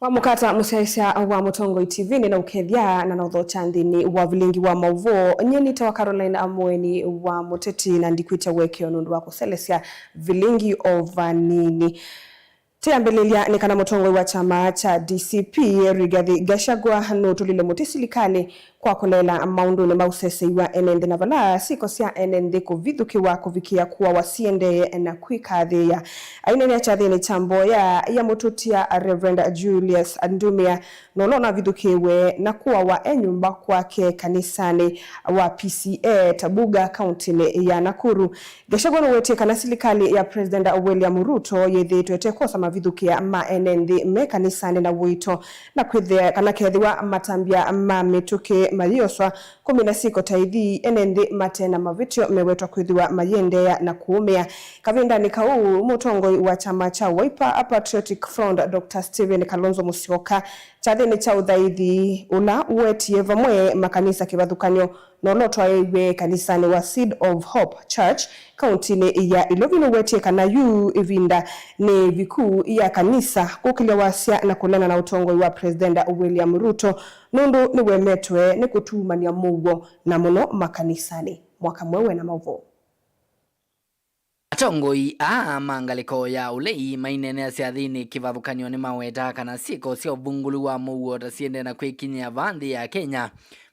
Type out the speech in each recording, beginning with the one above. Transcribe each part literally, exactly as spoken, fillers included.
Wa mũkata mũsyaĩĩsya wa Mũtongoi T V nĩnaũkethya na naũthokya nthĩnĩ wa vilingi wa maũvoo. Nyie nĩtawa Caroline Amweni wa Mũteti, na ndikwĩtya ũekeo nũndũ wa kũselesya vilingi o vanini. Tĩambĩlĩlya nĩ kana mũtongoi wa kyama kya D C P, Rigathi Gachagua, nũtũlile mũtĩ silikalĩ kwa kũleela maũndũnĩ ma ũsesei wa ene nthĩ, na vala syĩko sya ene nthĩ kũvithũkĩwa kũvikĩa kũawa siendee na kwĩkathĩĩa. Aineenea kyathĩnĩ kya mboya ya mũtũtia Reverend Julius Ndumia, na ũla ũnavithũkĩiwe na kũawa e nyũmba kwake kanisanĩ wa P C A Tabuga, kauntinĩ ya Nakuru. Gachagua nũwetie kana silikalĩ ya President William Ruto yĩthĩĩtwe ĩtekwosa mavithũkĩa ma ene nthĩ me kanisanĩ na ũito, na kwĩthĩa kana kethĩwa matambya ma mĩtũkĩ mayĩoswa kũmina syĩko ta ithi, ene nthĩ mate na mavĩtyo mewetwa kwĩthĩwa mayĩendeea na kũũmĩa. Kavindanĩ kau, mũtongoi wa kyama kya Wiper Patriotic Front, Doctor Stephen Kalonzo Musyoka, kyathĩnĩ kya ũthaithi ũla ũwetie vamwe makanisa kĩvathũkany'o na ũla ũtwaĩiw'e kanisanĩ wa Seed of Hope Church, kauntinĩ ya Ilovi, nũwetie kana yu ĩvinda nĩ ĩviku ya kanisa kũkĩlya wasya na kũleana na ũtongoi wa President William Ruto, nũndũ nĩwemetwe nĩ kũtuumany'a mũuo, na mũno makanisanĩ. Mwaka mweũ na maũvoo. Atongoi aa ma ngalĩko ya ũlei maineenea syathĩnĩ kĩvathũkany'o nĩmawetaa kana syĩko sya ũvungũlu wa mũuo ta siendee na kwĩkinyĩa vaa nthĩ ya Kenya,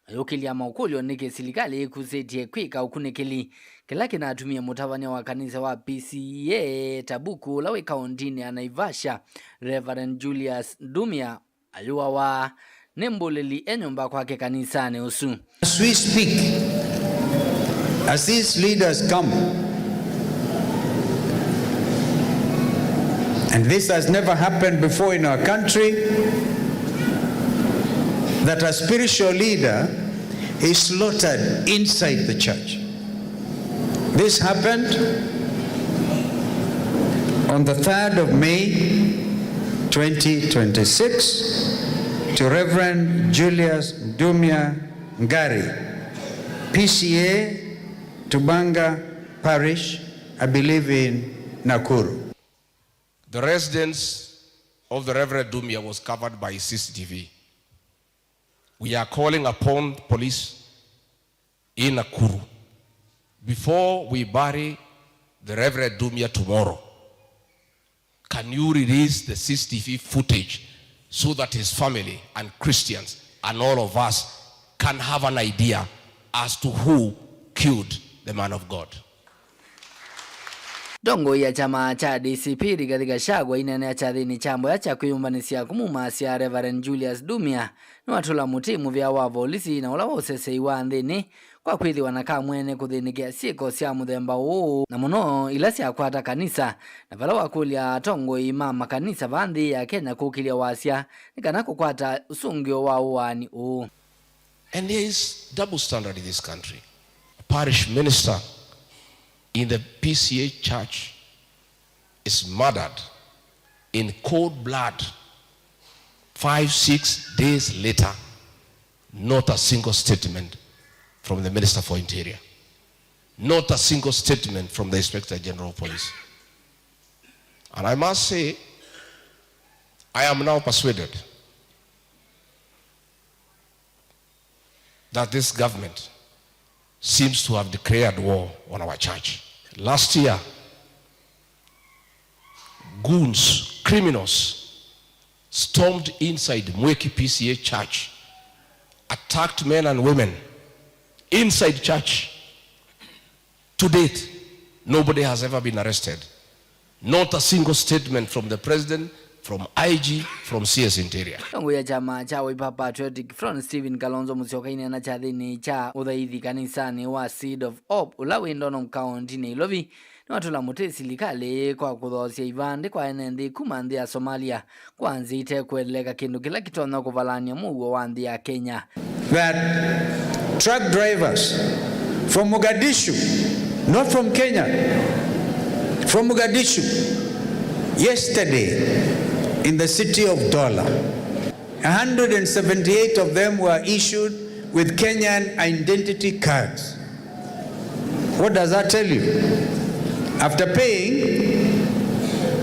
mayũkĩlya maũkũlyo nĩkĩ silikalĩ ĩkusĩtye kwĩka ũkunĩkĩli kĩla kĩnatumie mũtavany'a wa kanisa wa P C A Tabuku, ũla wĩ kaũntinĩ ya Naivasha, Reverend Julius Ndumia, ayũawa nĩ mbũlĩli e nyũmba kwake kanisanĩ ũsu. As we speak, as these leaders come, and this has never happened before in our country, that a spiritual leader is slaughtered inside the church. This happened on the third of May twenty twenty-six to Reverend Julius Ndumia Ngari, P C A, Tubanga Parish, I believe in Nakuru. The residence of the Reverend Ndumia was covered by C C T V. We are calling upon police in Nakuru, before we bury the Reverend Ndumia tomorrow, can you release the C C T V footage so that his family and Christians and all of us can have an idea as to who killed the man of God? Ndongoi ya kyama kya D C P, Rigathi Gachagua, aineenea kyathĩnĩ kya mboya kya kwĩyũmbanĩsya kũmumasya Reverend Julius Ndumia, nĩwatũla mũtĩ mũvĩa wa volisi na ũla wa ũsesei wa nthĩnĩ kwa kwĩthĩwa na kamwene kũthĩnĩkĩa syĩko sya mũthemba ũũ, na mũno ila syakwata kanisa, na vala wakũlya atongoi ma makanisa vaa nthĩ ya Kenya kũkĩlya wasya nĩ kana kũkwata ũsũngĩo wa ũaani ũũ. And there is double standard in this country. A parish minister in the P C A church is murdered in cold blood, five, six days later, not a single statement from the Minister for Interior, not a single statement from the Inspector General of Police. And I must say, I am now persuaded that this government seems to have declared war on our church. Last year, goons, criminals, stormed inside Mweki P C A church, attacked men and women inside church. To date, nobody has ever been arrested. Not a single statement from the president, from I G, from C S Interior. Ndongoi ya kyama kya Wiper Patriotic Front, Stephen Kalonzo Musyoka, aineena kyathĩnĩ kya ũthaithi kanisanĩ wa Seed of Hope, ũla wĩ Ndono, kaũntinĩ ya Ilovi, nĩwatũla mũtĩ silikalĩ kwa kũthoosya ivandĩ kwa ene nthĩ kuma nthĩ ya Somalia kwa nzĩa itekũeleeka, kĩndũ kĩla kĩtonya kũvalany'a mũuo wa nthĩ ya Kenya. That truck drivers from Mogadishu, not from Kenya, from Mogadishu, yesterday in the city of Dola, a hundred and seventy-eight of them were issued with Kenyan identity cards. What does that tell you? After paying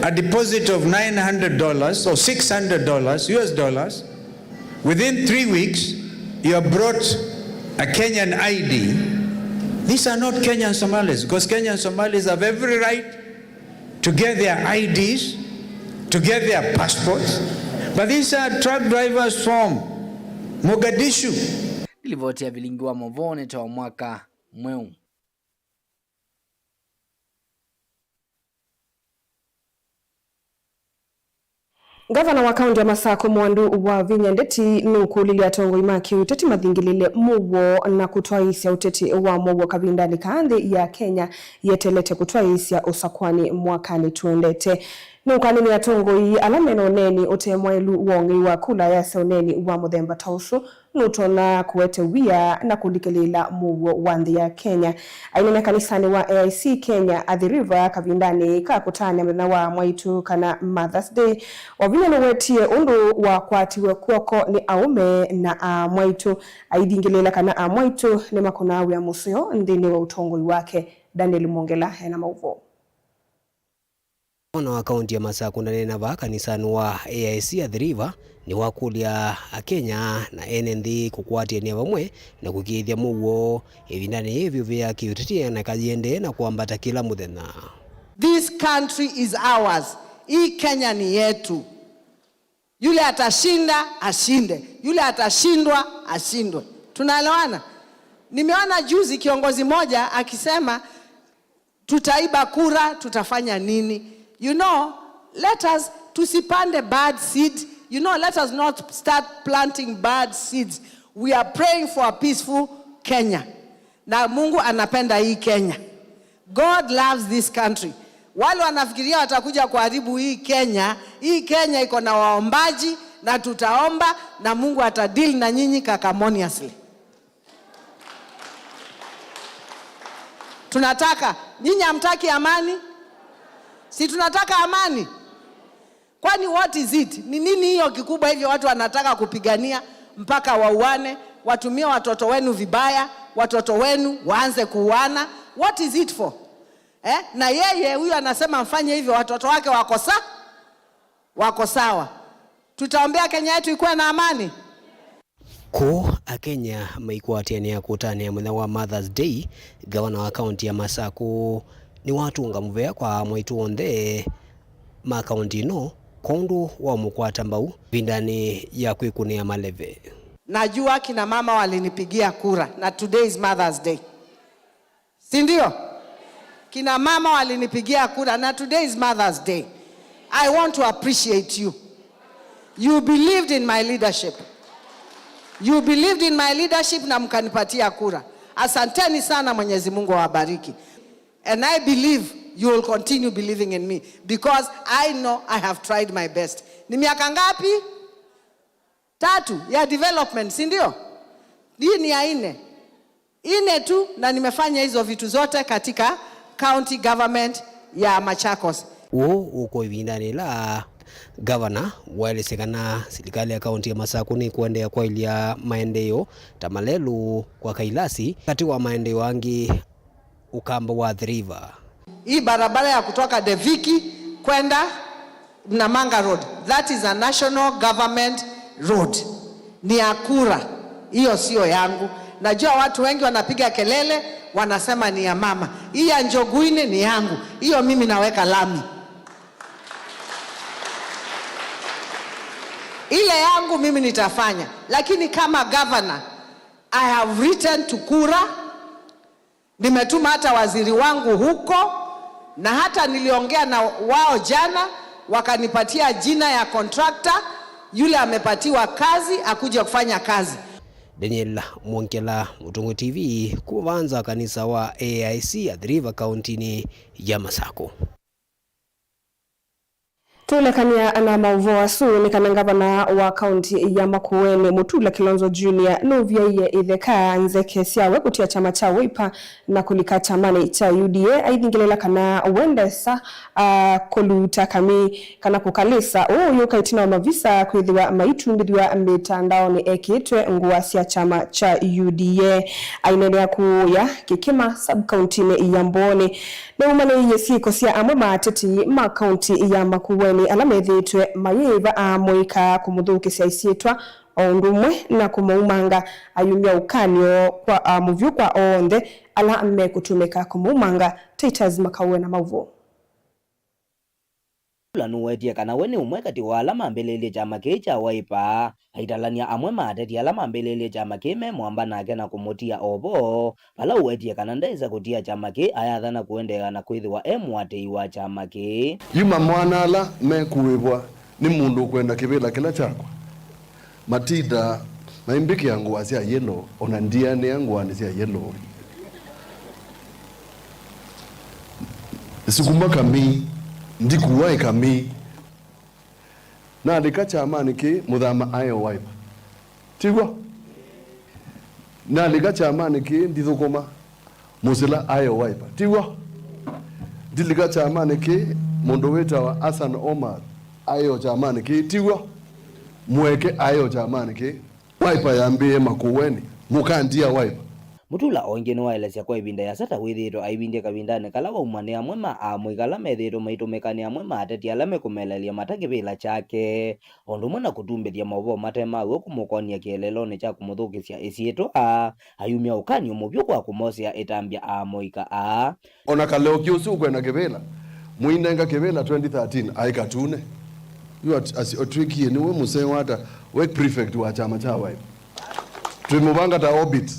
a deposit of nine hundred dollars or six hundred dollars, U S dollars, within three weeks, you have brought a Kenyan I D. These are not Kenyan Somalis, because Kenyan Somalis have every right to get their I Ds, to get their passports. But these are truck drivers from Mogadishu. Nĩ livoti ya vilingi wa movoo nĩ ta wa mwaka mweu. Ngavana wa kaunti ya Masakũ, Mwandu Wavinya Ndeti, nũkũlilye atongoi ma kĩũteti mathingĩlĩle mũuo na kũtwaĩĩsya ũteti wa mũuo kavindanĩ kaa nthĩ ya Kenya yetelete kũtwaĩĩsya ũsakũanĩ mwakanĩ tũendete. Nũkanĩlye atongoi ala mena ũneeni ũte mwaĩlu wa ũng'ei wa kula yasya ũneeni wa mũthemba ta ũsu nũtonya kũete wia na kũlikĩlĩĩla mũuo wa nthĩ ya Kenya. Aineena kanisanĩ wa A I C Kenya Athi River kavindanĩ ka kũtanĩa mũthenya wa mwaitũ kana Mother's Day, Wavinya nĩwetie ũndũ wakwatiwe kw'oko nĩ aũme na aa mwaitũ, aithingĩlĩĩla kana aa mwaitũ nĩmakũnaa wĩa mũseo nthĩnĩ wa ũtongoi wake. Daniel Mwongela ena maũvoo. Ngavana wa kaunti ya Masakũ ndaneena vaa kanisanĩ wa A I C Athi River nĩwakũlya Akenya na ene nthĩ kũkwatĩanĩa vamwe na kũkĩĩthya mũuo ĩvindanĩ yĩĩ ĩvyũvĩ ya kĩũteti ĩaneka yĩendee na kwambata kĩla mũthenya. This country is ours. Hii Kenya ni yetu. Yule atashinda, ashinde. Yule atashindwa, ashindwe. Tunaelewana? Nimeona juzi kiongozi moja akisema, "Tutaiba kura, tutafanya nini?" You know, let us, tusipande bad seed. You know, let us not start planting bad seeds. We are praying for a peaceful Kenya. Na Mungu anapenda hii Kenya. God loves this country. Wale wanafikiria watakuja kuharibu hii Kenya, hii Kenya iko na waombaji, na tutaomba, na Mungu atadeal na nyinyi kakamoniously. Tunataka, nyinyi hamtaki amani? Si tunataka amani? Kwani what is it? Ni nini hiyo kikubwa hivyo watu wanataka kupigania mpaka wauane, watumie watoto wenu vibaya, watoto wenu waanze kuuana? What is it for? Eh? Na yeye huyu anasema mfanye hivyo, watoto wake wako sa-, wako sawa. Tutaombea Kenya yetu ikuwe na amani? Kũu Akenya maikwatĩanĩa kũtanĩa mũthenya wa Mother's Day, ngavana wa kaunti ya Masakũ nĩwatũnga mũvea kwa mwaitũ onthe ma kaunti ĩno kwa ũndũ wa mũkwata mbau ĩvindanĩ ya kwĩkũnĩa maleve. Najua kina mama walinipigia kura na today is Mother's Day. Si ndio? Kina mama walinipigia kura na today is Mother's Day. I want to appreciate you. You believed in my leadership. You believed in my leadership na mkanipatia kura. Asanteni sana, Mwenyezi Mungu awabariki. And I believe you will continue believing in me because I know I have tried my best. Ni miaka ngapi? Tatu ya development, si ndio? Hii ni ya nne. Nne tu, na nimefanya hizo vitu zote katika county government ya Machakos. Ũũ ũko ĩvindanĩ ĩla ngavana waelesye kana silikalĩ ya kaunti ya Masakũ nĩkũendeea kwaĩlya maendeeo ta malelũ, kwaka ilasi, katĩ wa maendeeo angĩ. Ũkamba wa Athi River. Hii barabara ya kutoka Deviki kwenda Namanga Road, that is a national government road. Ni ya kura, hiyo sio yangu. Najua watu wengi wanapiga kelele, wanasema ni ya mama. Hii ya Njoguini ni yangu, hiyo mimi naweka lami. Ile yangu mimi nitafanya, lakini kama governor, I have written to kura. Nimetuma hata waziri wangu huko, na hata niliongea na wao jana, wakanipatia jina ya contractor, yule amepatiwa kazi akuje kufanya kazi. Daniel Mwongela, Mũtongoi T V, kuma vanza kanisa wa A I C Athi River kauntinĩ ya Masakũ. Tũlekany'a na maũvoo asu nĩ kana ngavana wa kaunti ya Makueni, Mutula Kilonzo Junior, nũvyaie itheka nzeke syawe kũtia kyama kya Wiper na kũlika kyamanĩ kya U D A, aithingĩlĩla kana we ndesa, a, kũluta kamii kana kũkalĩsa ũũ ũyũka ĩtina wa mavisa kwĩthĩwa maitumbĩthw'a mĩtandaonĩ ekĩĩtwe ngũa sya kyama kya U D A. Aineenea kũya Kĩkĩma sub-kauntinĩ ya Mbooni, nĩwumanĩie syĩko sya amwe ma ateti ma kaunti ya Makueni ala methĩĩtwe mayĩĩva amũika kũmũthũkĩsya ĩsyĩtwa o ũndũ ũmwe na kũmũumanga. Ayumya ũkany'o kwa, a, mũvyũ kwa onthe ala mekũtũmĩka kũmũumanga. Titus Makau ena maũvoo. Mutula nũwetie kana we nĩ ũmwe katĩ wa ala mambĩlĩĩlye kyama kĩĩ kya Wiper, aitalany'a amwe ma ateti ala mambĩlĩĩlye kyama kĩĩ me mwamba nake na kũmũtia o vo, vala ũwetie kana ndesa kũtia kyama kĩĩ ayathana kũendeea na kwĩthĩwa e mũatĩĩi wa kyama kĩĩ. Yuma mwana ala mekũĩvwa nĩ mũndũ ũkwenda kĩvĩla kĩla kyakwa. Matindaa maimbĩkĩa ngũa sya yellow, o na ndianĩa ngũanĩ sya yellow. Sukuma kamii, ndikuaĩ kamii. Nalika kyamanĩ kĩĩ, Mũthama aĩ o Wiper. Tiw'o? Nalika kyamanĩ kĩĩ, ndithũkũma. Mũsila aĩ o Wiper. Tiw'o? Ndilika kyamanĩ kĩĩ, mũndũ wĩtawa Hassan Omar aĩ o kyamanĩ kĩĩ. Tiw'o? Mweke aĩ o kyamanĩ kĩĩ. Wiper yambĩĩe Makueni. Mũkandia Wiper. Mutula o ĩngĩ nĩwaelesya kwa ĩvinda ĩasa ta wĩthĩĩtwe aivindye kavindanĩ kala wauma nĩ amwe ma amũika ala methĩĩtwe maitũmĩka nĩ amwe ma ateti ala mekũmeleelya mata kĩvĩla kyake, o ũndũ ũmwe na kũtumbĩthya maũvoo mate ma w'o kũmũkonia kĩeleelonĩ kya kũmũthũkĩsya ĩsyĩtwa, ayumya ũkany'o mũvyũ kwa kũmosea ĩtambya amũika aa. O na Kaleoki ũsu ũkwenda kĩvĩla, mũinenga kĩvĩla twenty thirteen aĩ Katune. Yu at-, asi-, atw'ĩkie nĩwe mũseo ata we prefect wa kyama kya Wiper. Twĩmũvanga ta Orbit.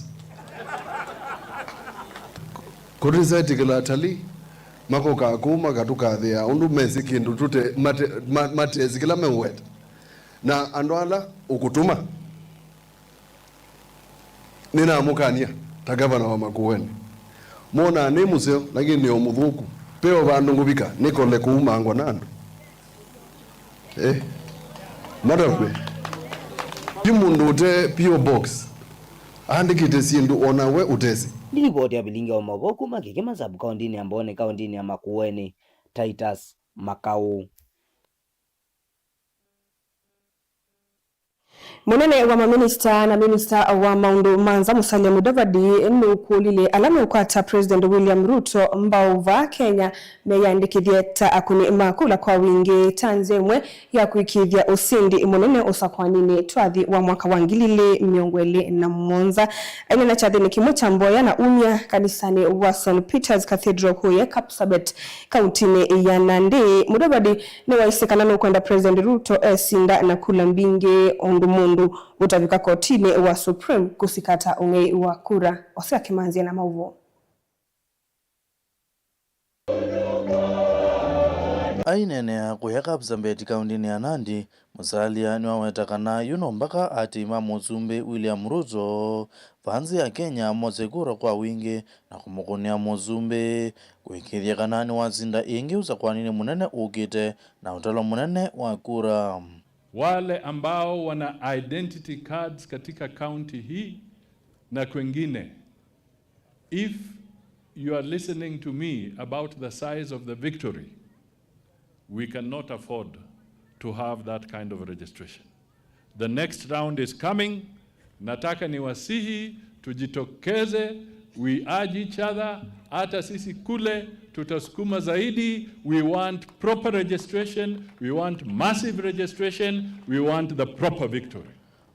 Kũtĩsetĩkĩla atalii makokaa kũu makatũkathĩĩa ũndũ mesĩ kĩndũ tũte-, mate-, ma-, matesĩ kĩla meũweta. Na andũ ala ũkũtũma nĩnamũkany'a ta ngavana wa Makueni. Mwonaa nĩ mũseo, lakini nĩ o mũthũku. Ve o vandũ ngũvika, nĩkole kũumangwa na andũ. Eh? Matter of me. Ti mũndũ ũte P O box. Aandĩkĩte syĩndũ o na we ũtesĩ. Nĩ livoti ya vilingi wa maũvoo kuma Kĩkĩma sub-kauntinĩ ya Mbooni, kauntinĩ ya Makueni, Titus Makau. Mũnene wa maminista na minista wa maũndũ ma nza Musalia Mudavadi nũkũlilye ala meũkwata President William Ruto mbau vaa Kenya meyĩandĩkĩthye ta akũni ma kula kwa wingĩ ta nzĩa ĩmwe ya kũĩkĩĩthya ũsindi mũnene ũsakũaninĩ twathi wa mwaka wa ngili ilĩ mĩongo ĩlĩ na mũonza. Aineena kyathĩnĩ kĩmwe kya mboya na umya kanisanĩ wa Saint Peter's Cathedral kũya Kapsabet, kauntinĩ ya Nandi, Mudavadi nĩwaisye kana nũkwenda President Ruto esinda na kula mbingĩ ũndũ mũndũ ũtavika kotinĩ wa Supreme kũsikata ũng'ei wa kura. Hosea Kĩmanzi ena maũvoo. Aineenea kũya Kapsabet kauntinĩ ya Nandi, Musalia nĩwaweta kana yu no mbaka atĩi ma Mũsumbĩ William Ruto vaa nzĩ ya Kenya mose kura kwa wingĩ na kũmũkũnĩa Mũsumbĩ, kũĩkĩĩthya kana nĩwasinda ĩngĩ ũsakũaninĩ mũnene ũkĩte na ũtalo mũnene wa kura. Wale ambao wana identity cards katika kaunti hii na kwengine, if you are listening to me about the size of the victory, we cannot afford to have that kind of registration. The next round is coming. Nataka niwasihi, tujitokeze, we urge each other. Hata sisi kule tutasukuma zaidi. We want proper registration, we want massive registration, we want the proper victory.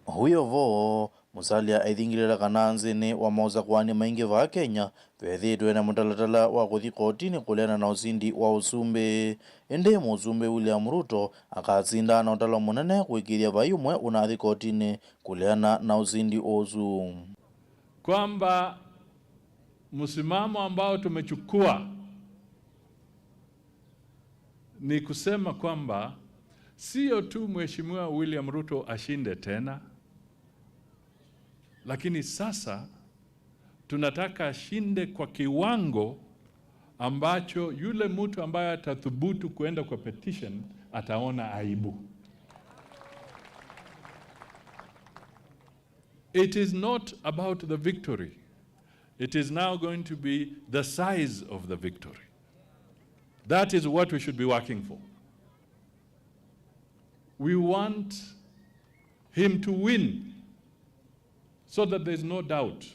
Ũu wĩ o vo, Musalia aithingĩlĩla kana nzĩnĩ wa maũsakũani maingĩ vaa Kenya, vethĩĩtwe na mũtalatala wa kũthi kotinĩ kũleana na ũsindi wa ũsumbĩ. Ĩndĩ Mũsumbĩ William Ruto akasinda na ũtalo mũnene kũĩkĩĩthya vai ũmwe ũnathi kotinĩ kũleana na ũsindi ũsu. Kwamba msimamo ambao tumechukua ni kusema kwamba sio tu Mheshimiwa William Ruto ashinde tena, lakini sasa tunataka ashinde kwa kiwango ambacho yule mtu ambaye atathubutu kuenda kwa petition ataona aibu. It is not about the victory. It is now going to be the size of the victory. That is what we should be working for. We want him to win so that there is no doubt.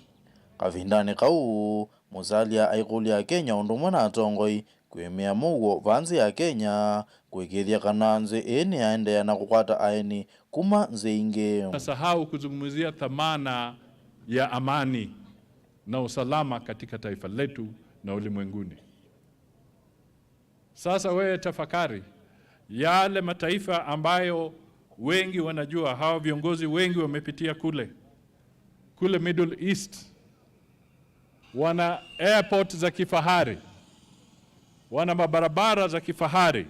Kavindanĩ kau, Musalia aikũlya Akenya ũndũ ũmwe na atongoi kwĩmĩa mũuo vaa nzĩ ya Kenya, kũĩkĩĩthya kana nzĩ ĩĩ nĩyaendeea na kũkwata aeni kuma nzĩ ingĩ. Nasahau kuzungumzia thamana ya amani na usalama katika taifa letu na ulimwenguni. Sasa wewe tafakari yale mataifa ambayo wengi wanajua, hawa viongozi wengi wamepitia kule, kule Middle East, wana airport za kifahari, wana mabarabara za kifahari,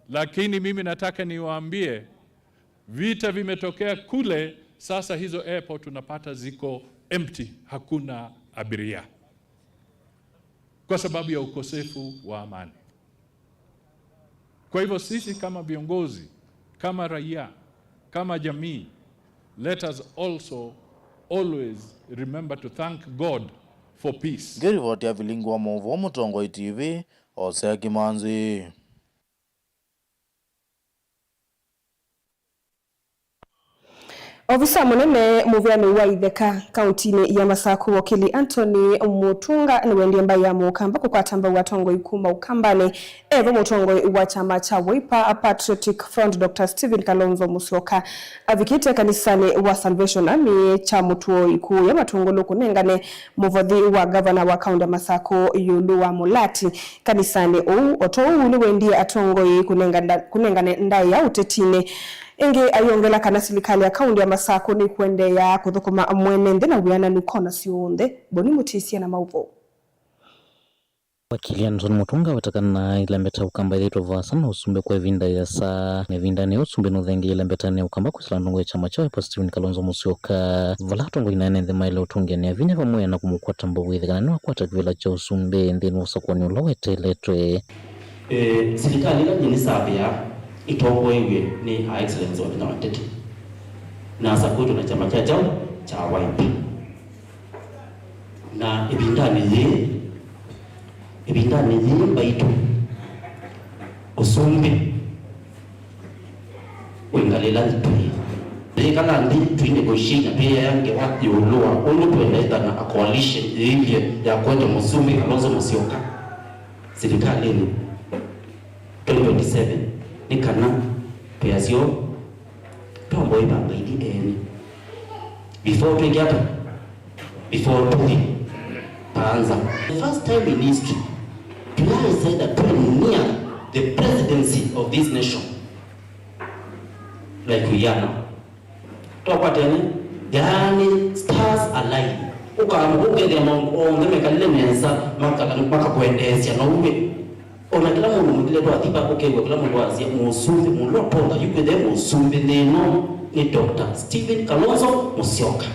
lakini mimi nataka niwaambie, vita vimetokea kule, sasa hizo airport unapata ziko empty, hakuna abiria kwa sababu ya ukosefu wa amani. Kwa hivyo sisi kama viongozi, kama raia, kama jamii, let us also always remember to thank God for peace. Ngĩrivoti ya vilingi wa maũvoo Mũtongoi T V, Hosea Kimanzi. Ovisa mũnene mũvĩanĩ wa itheka kauntinĩ ya Masaku, wakili Anthony Mutunga nĩwendie mbaĩ ya Mũkamba kũkwata mbau atongoi kuma Ũkambanĩ. Evo mũtongoi wa kyama kya Wiper Patriotic Front, Doctor Stephen Kalonzo Musyoka avikĩte kanisanĩ wa Salvation Army kya Mũtuo Ikũũ ya Matũngũlũ kũnengane mũvothi wa ngavana wa kaunti ya Masaku ĩũlũ wa Mulati. Kanisanĩ ũu, o ta ũu, nĩwendie atongoi kũnenga nda-, kũnengane ndaĩa ũtetinĩ. Ĩngĩ ayongela kana silikalĩ ya kaunti ya Masaku nĩkũendeea kũthũkũma mwene nthĩ na wĩananu kona syonthe. Boni Mũtĩsya na maũvoo. Wakili Anthony Mutunga aweta kana ĩlembeta ya Ũkamba ĩthĩĩtwe vaasa na ũsumbĩ kwa ĩvinda ĩasa. Na ĩvindanĩ yĩu, ũsumbĩ nũthengeie ĩlembetanĩ ya Ũkamba kwĩsĩla ndongoi ya kyama kya Wiper Stephen Kalonzo Musyoka, vala atongoi na ene nthĩ maĩle ũtũngĩanĩa vinya vamwe na kũmũkwata mbau ĩthĩ kana nĩwakwata kĩvĩla kya ũsumbĩ nthĩnĩ wa ũsakũani ũla weteeletwe. Eh, silikalĩ ĩla nyie nĩsavĩaa ĩtongoew'e nĩ Her Excellency Wavinya wa Ndeti, na asakuĩtwe na kyama kya kyaũ? Kya Wiper. Na ĩvindanĩ yĩĩ, ĩvindanĩ yĩĩ mbaitũ, ũsumbĩ wĩ ngalĩ ĩla tũĩ. Twĩkala nthĩ, twĩ negotiate na twĩea ngewa ĩũlũ wa ũndũ twenda ĩthana a coalition yĩilye ya kũete mũsumbĩ Kalonzo Musyoka silikalĩnĩ twenty twenty-seven, nĩ kana twĩasyo twambe ĩvanga ithi ene. Before twĩke ata? Before tũthi panza. The first time in history, July said that twĩ near the presidency of this nation. Like we are now. Twakwatene, yaani stars align. Ũkaamũka ũkethĩa maũndũ onthe mekalile nesa, maka-, makakwendeesya na ũw'e. O na kĩla mũndũ mũthile twathi va, ũkew'a kĩla mũndũ wasya, mũsumbĩ mũla ũtonga yu kwĩthĩa mũsumbĩ nthĩ ĩno nĩ Doctor Stephen Kalonzo Musyoka.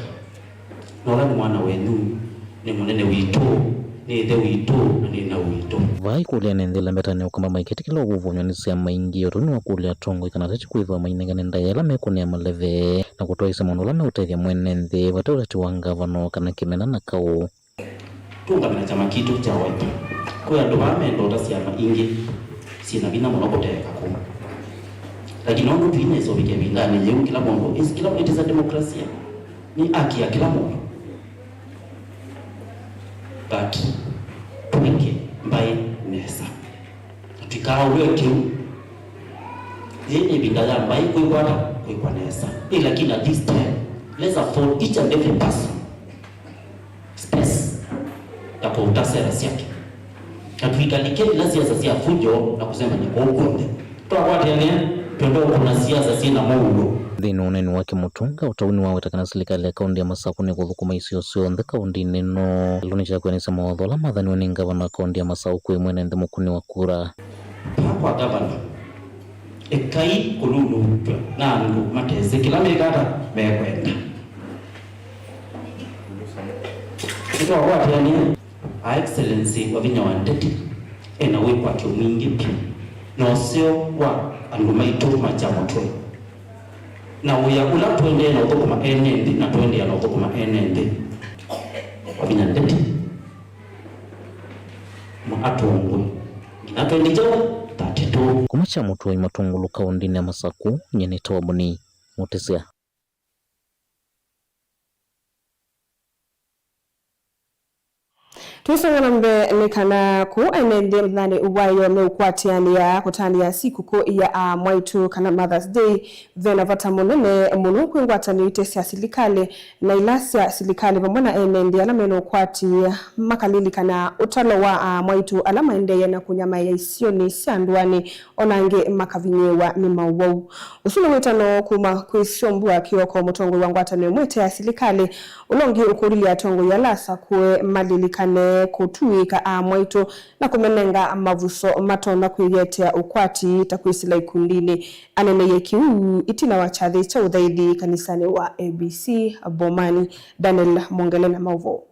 Na ũla nĩ mwana wenyu, nĩ mũnene witũ, nĩ ĩthe witũ, na nĩ naũ witũ. Vaa ĩkũlyo ene nthĩ ĩlembetanĩ ya Ũkamba maikĩtĩkĩla ũvũvũnywa nĩ syama ingĩ, o tondũ nĩwakũlya atongoi kana ateti kwĩthĩwa mainengane ndaĩa ĩla mekũnĩa maleve na kũtwaĩĩsya maũndũ ala meũtethya mwene nthĩ, vate ũteti wa ngavana kana kĩmena na kaũ. Tũũngamĩe na kyama kitũ kya Wiper. Kwĩ andũ vaa menda ũta syama ingĩ syĩ na vinya mũno kũteeka kũu. Lakini nũndũ tũinesa ũvika ĩvindanĩ yĩu, kĩla mũndũ is, kĩla, it is a democracy. Nĩ haki ya kĩla mũndũ. But tũvike mbaĩ nesa. Na tũikaaũlwe kĩu. Yĩĩ nĩ ĩvinda ya mbaĩ kwĩkwata, kwĩkwa nesa. Ĩ, lakini at this time, let's afford each and every person space ya kũvuta sera syake. Na tũikalike ila siasa sya fujo na kũsembany'a kũu kw'onthe. Twakwatĩanĩa, twenda ũkũna siasa syĩ na mũuo. Nthĩnĩ wa ũneeni wake Mutunga, o ta ũu nĩwaweta kana silikalĩ ya kaũntĩ ya Masaku nĩkũthũkũma isio syonthe kaũntĩnĩ ĩno. Ĩlũnĩ kya kwĩanĩsya mawatho ala mathaniwe nĩ ngavana wa kaũntĩ ya Masaku kwĩ mwene nthĩ mũkũni wa kura. Vaa kwa ngavana, ekai kũlulutw'a na andũ matesĩ kĩla mekata mekwenda. Nĩtwakwatĩanĩa. Her Excellency Wavinya wa Ndeti ena wĩkwatyo mwingĩ vyũ na ũseo wa andũ maitũ ma Kyamũtũi, na wĩa ũla tũendee na ũthũkũma ene nthĩ na tũendeea na ũthũkũma ene nthĩ. Wavinya Ndeti, ma atongoi nginya twenty thirty-two. Kuma Kyamũtũi Matungulu kaũndĩnĩ ya Masakũ, nyie nĩ Toboni Mũtĩsya. Tũisonga na mbee nĩ kana kũu ene nthĩ mũthenyanĩ wa ĩyoo meũkwatĩanĩa kũtanĩa sikũkũ ya aa mwaitũ kana Mother's Day, ve na vata mũnene mũno kwĩ ngwatanĩo ite sya silikalĩ na ila sya silikalĩ vamwe na ene nthĩ ala mena ũkwati makalilikana ũtalo wa aa mwaitũ ala maendeeye na kũnyamaĩa isionĩ sya ndũanĩ ona angĩ makavinyĩĩwa nĩ maũwau. Ũsu nĩ wĩtano kuma kwĩ Syombua Kĩoko, mũtongoi wa ngwatanĩo ĩmwe ĩte ya silikalĩ, ũla ũngĩ ũkũlilye atongoi ala asakũe malilikane kũtuĩka aa mwaitũ na kũmenenga mavuso matonya kwĩyetea ũkwati ta kwĩsĩla ikundinĩ. Aneeneie kĩu ĩtina wa kyathĩ kya ũthaithi kanisanĩ wa A B C Bomani. Daniel Mwongele na maũvoo.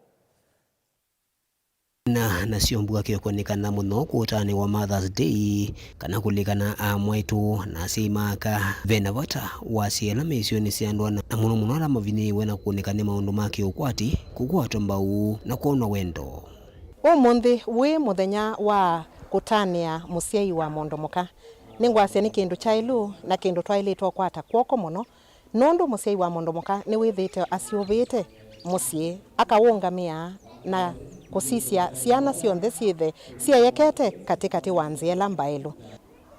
Na nasyo mbua kĩoko nĩ kana mũno kũtanĩwa Mother's Day, kana kũlikana aa mwaitũ na asyai ma aka. Ve na vata wa asyai ala me isionĩ sya ndũa na mũno mũno ala mavinyĩĩwe na kũnĩka nĩ maũndũ ma kĩũkwati, kũkwatwa mbau na kwonwa wendo. Ũmũnthĩ wĩ mũthenya wa kũtanĩa mũsyai wa mũndũ mũka, nĩngwasya nĩ kĩndũ kyaĩlu na kĩndũ twaĩlĩtwe ũkwata kw'oko mũno. Nũndũ mũsyai wa mũndũ mũka nĩwĩthĩĩte asyũvĩĩte mũsyĩ, akaũngamĩa na kũsisya syana syonthe syĩthe syeyekete katĩkatĩ wa nzĩa ĩla mbaĩlu.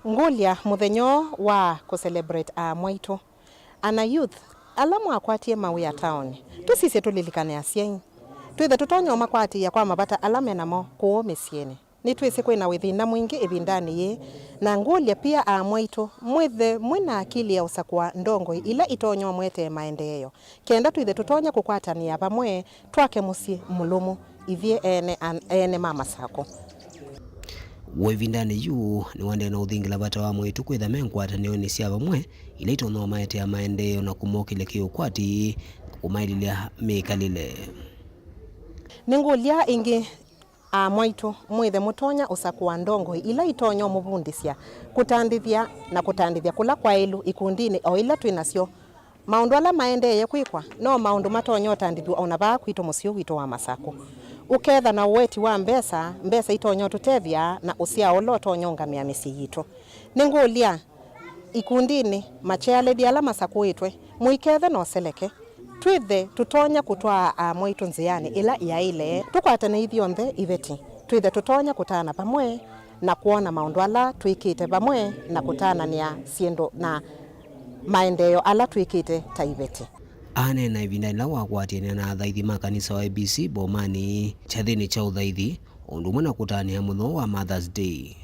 Ngũlya mũthenya ũũ wa kũ celebrate aa mwaitũ, ana youth ala mwakwatie mawĩa taoni, tũsisye tũlilikane asyai, twĩthe tũtonya ũmakwatĩĩa kwa mavata ala me namo kũũ mĩsyĩnĩ. Nĩtwĩsĩ kwĩ na wĩthĩna mwingĩ ĩvindanĩ yĩĩ, na ngũlya pia aa mwaitũ mwĩthe mwĩ na akili ya ũsakũa ndongoi ila itonya ũmũetee maendeeo, kenda twĩthe tũtonya kũkwatanĩa vamwe twake mũsyĩ mũlũmu ithyĩ ene, an-, ene ma Masakũ. W'o ĩvindanĩ yu nĩwaendee na ũthingĩla vata wa mwaitũ kwĩtha me ngwatanĩonĩ sya vamwe ila itonya ũmaetea maendeeo na kũmokĩlya kĩũkwati, kũmaĩlĩlya mĩkalĩle. Nĩngũlya ĩngĩ, aa mwaitũ, mwĩthe mũtonya ũsakũa ndongoi ila itonya ũmũvundĩsya, kũtandĩthya, na kũtandĩthya kũla kwaĩlu ikundinĩ o ila twĩ nasyo. Maũndũ ala maendeeye kwĩkwa no maũndũ matonya ũtandĩthw'a o na vaa kwitũ mũsyĩ ũũ witũ wa Masakũ. Ũketha na ũweti wa mbesa, mbesa itonya ũtũtethya na ũsyao ũla ũtonya ũngamĩa mĩsyĩ yitũ. Nĩngũlya, ikundinĩ, makyealĩthya ala masakũĩtwe, mũikethe na ũseleke. Twĩthe tũtonya kũtwaa aa mwaitũ nzĩanĩ ĩla yaĩle, tũkwatane ithyonthe iveti. Twĩthe tũtonya kũtana vamwe na kwona maũndũ ala twĩkĩte vamwe na kũtananĩa syĩndũ na maendeeo ala twĩkĩte ta iveti. Aneena ĩvinda yĩla wakwatanĩe na athaithi ma kanisa wa A B C Bomani kyathĩnĩ kya ũthaithi, o ũndũ ũmwe na kũtanĩa mũthenya wa Mother's Day.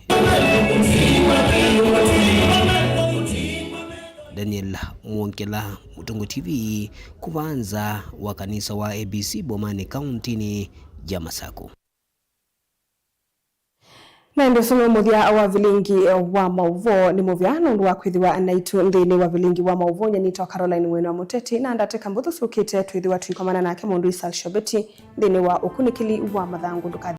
Daniel Mwongela, Mũtũngũ T V, kũva nza wa kanisa wa A B C Bomani, kaũntĩnĩ ya Masakũ. Na ĩndĩ ũsu nĩ mũthya wa vilingi wa maũvoo. Nĩ mũvea nũndũ wa kwĩthĩwa naitũ nthĩnĩ wa vilingi wa maũvoo. Nyie nĩtawa Caroline Mwene wa Mũteti, na ndatĩka mbũthũ syũkĩte twĩthĩwa tũikomana nake mũndũ Isal Shobeti nthĩnĩ wa ũkunĩkĩli wa mathangũ. Ndũkathi